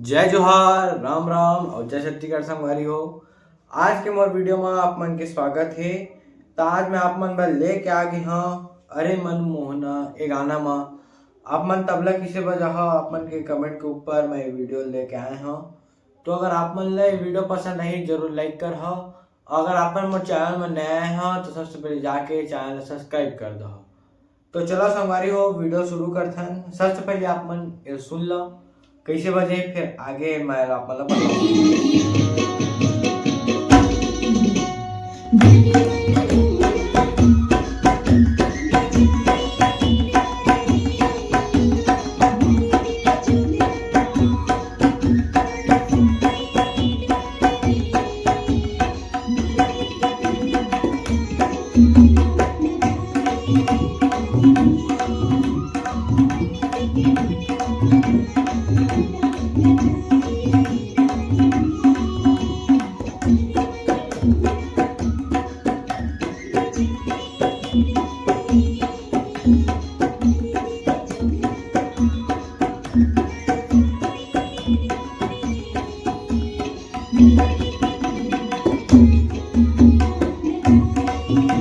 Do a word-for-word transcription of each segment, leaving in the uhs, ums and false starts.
जय जोहार, राम राम और जय छत्तीसगढ़ संगवारी हो। आज के मोर वीडियो में आप मन के स्वागत हे। त आज मैं आप मन बर लेके आ गे हंव अरे मनमोहना ए गाना म। आप मन तबला किसे बजाहा, आप मन के कमेंट के ऊपर मैं ये वीडियो लेके आए हंव। तो अगर आप मन ला ये वीडियो पसंद आही, जरूर लाइक करहा। अगर आप मन मोर चैनल में नया आए हव, तो सबसे पहले जाके चैनल ला सब्सक्राइब कर दो। तो चलो संगवारी हो, वीडियो शुरू करथन। सबसे पहले आप मन ये सुन लो, कैसे बजे, फिर आगे मैं आप मन ला बताऊँ।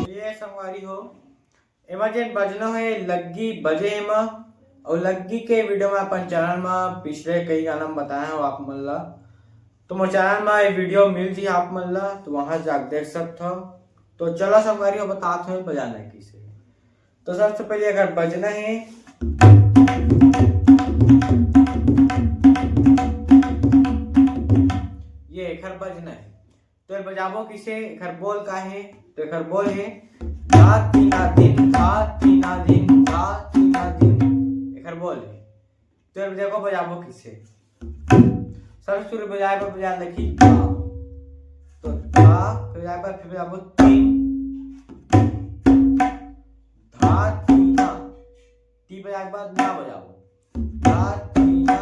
ये संगवारी हो, एमा जेन बजना हे लग्गी बजे एमा, अउ लग्गी के वीडियो में अपन चैनल में पिछले कई गाना में बताए हव आप मन ला। तो मोर चैनल में ये वीडियो मिल जी आप मन ला, तो वहां जाके देख सकत हव। तो चलो संगवारी हो, बतात हव बजाना हे किसे। तो सबसे पहले अगर बजना हे, ये एकर बजना हे, तो ये बजाबो किसे, एकर बोल का हे? तो एकर बोल हे धा तीना दिन, धा तीना दिन, धा तीना दिन। एकर बोल हे। तो ये देखो बजाबो किसे। सबसे शुरू बजाए बर बजा देखी धा। तो धा, फिर बजाए बर फिर बजाबो तीन। धा तीना। ती बजाए के बाद ना बजाबो। धा तीना,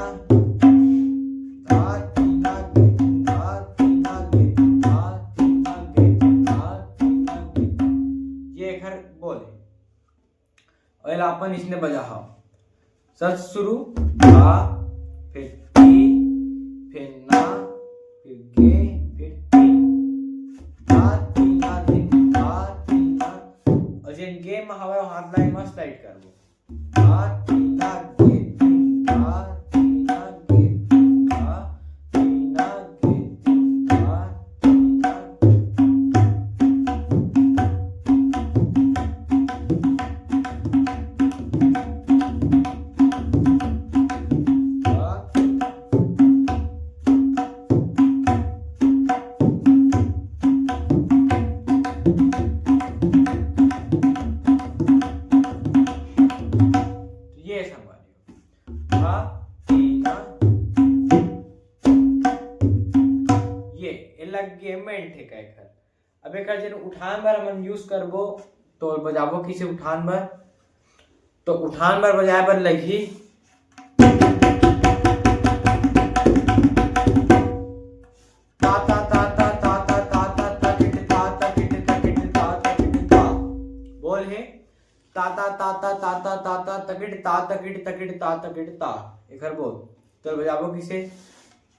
धा तीना गे, धा तीना गे, धा तीना गे, धा तीना गे। ये एकर बोल हे। अउ एला अपन इसने बजाहा। सबसे शुरू धा, फिर ती, फिर ना, फिर गे, फिर तीन। धा तीना दिन, धा तीना। अउ जेन गे में हवय, हाथ ला एमा स्लाइड करबो। धा तीना गे तीन, धा तीना गे तीन, धा तीना गे तीन, धा तीना गे तीन। ये संगवारी हो। धा, तीना, ये, ये लग गे मेन ठेका एकर। अब एकर जेन उठान बर हमन यूज़ करबो, तो बजाबो किसे उठान बर? तो उठान बर बजाए बर लगही। ता, ता, ता, ता, ता, ता, ता, ता, ता, किट, ता, ता, किट, ता, किट, ता, ता, किट, ता। बोल हे, ता, ता, ता, ता, ता, ता, ता, ता, तकिट, ता, तकिट, तकिट, ता, तकिट, ता। एकर बोल। तो बजाबो किसे?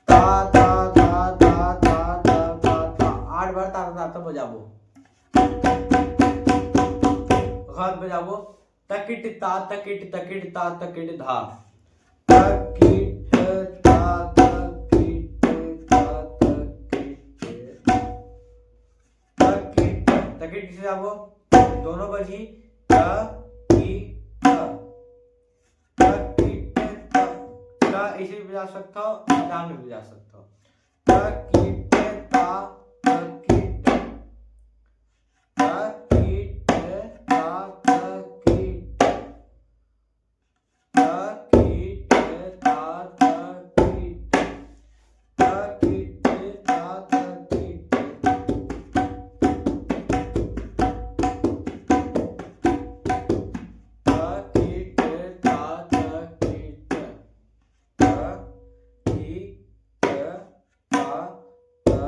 ता, ता, ता, ता, ता, ता, ता, ता। आठ बार ता, ता, ता, ता बजाबो। ओकर बाद बजाबो। तकिट ता, तकिट, तकिट ता, तकिट धा। तकिट ता, तकिट ता, तकिट। तकिट, तकिट किसे जाबो? दोनों बजी। त, की, त। तकिट ता। ता ऐसे भी बजा सकता हो, आराम में भी बजा सकता हो। तकिट ता, तकिट। तकिट ता, तकिट। तकिट ता, तकिट। तकिट ता, तकिट। तकिट ता, तकिट। तकिट ता, ता,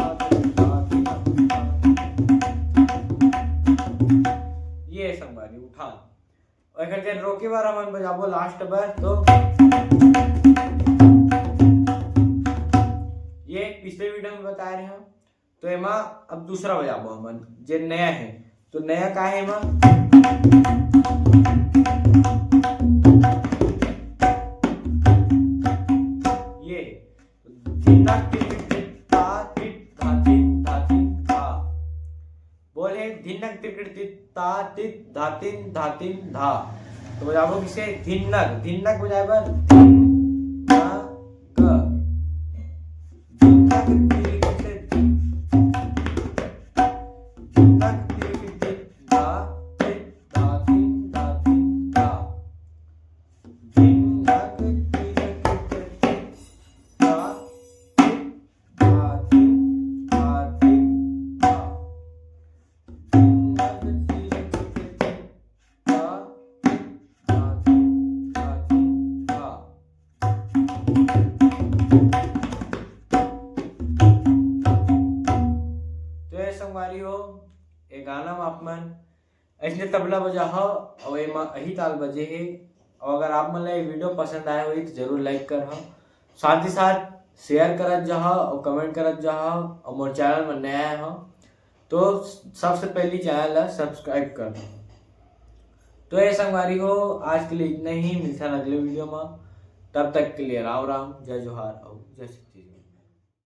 ये संगवारी उठान। और एकर जब रोके बर हमन बजाबो लास्ट बर, तो ये पिछले वीडियो में बताए रहे हम। तो एमा अब दूसरा बजाबो हमन, जे नया है। तो नया का है एमा? ये है। तो धिन धा तिन धा तिन धा तिन धा तिन धा तिन धा। बोले धिन धा तिन धा तिन धा तिन धा तिन धा। तो बजाबो किसे? धिन धा, धिन धा बजाए बर धिन धा ग। धिन धा तिन धा तिन धा तिन धा तिन धा तिन धा तिन धा। धिन धा तिन धा तिन धा तिन धा। तो ये संगवारी हो, ये गाना में आप मन ऐसने तबला बजाहा, और एमा अही ताल बजे हे। और अगर आप मन ला ये वीडियो पसंद आए होही तो जरूर लाइक करहा, साथ ही साथ शेयर करत जाहा और कमेंट करत जाहा, और मोर चैनल में नया आए हो तो सबसे पहली चैनल ला सब्सक्राइब कर दो। तो ये संगवारी हो, आज के लिए इतना ही। मिलता है अगले वीडियो में। तब तक के लिए राम राम, जय जोहार और जय छत्तीसगढ़।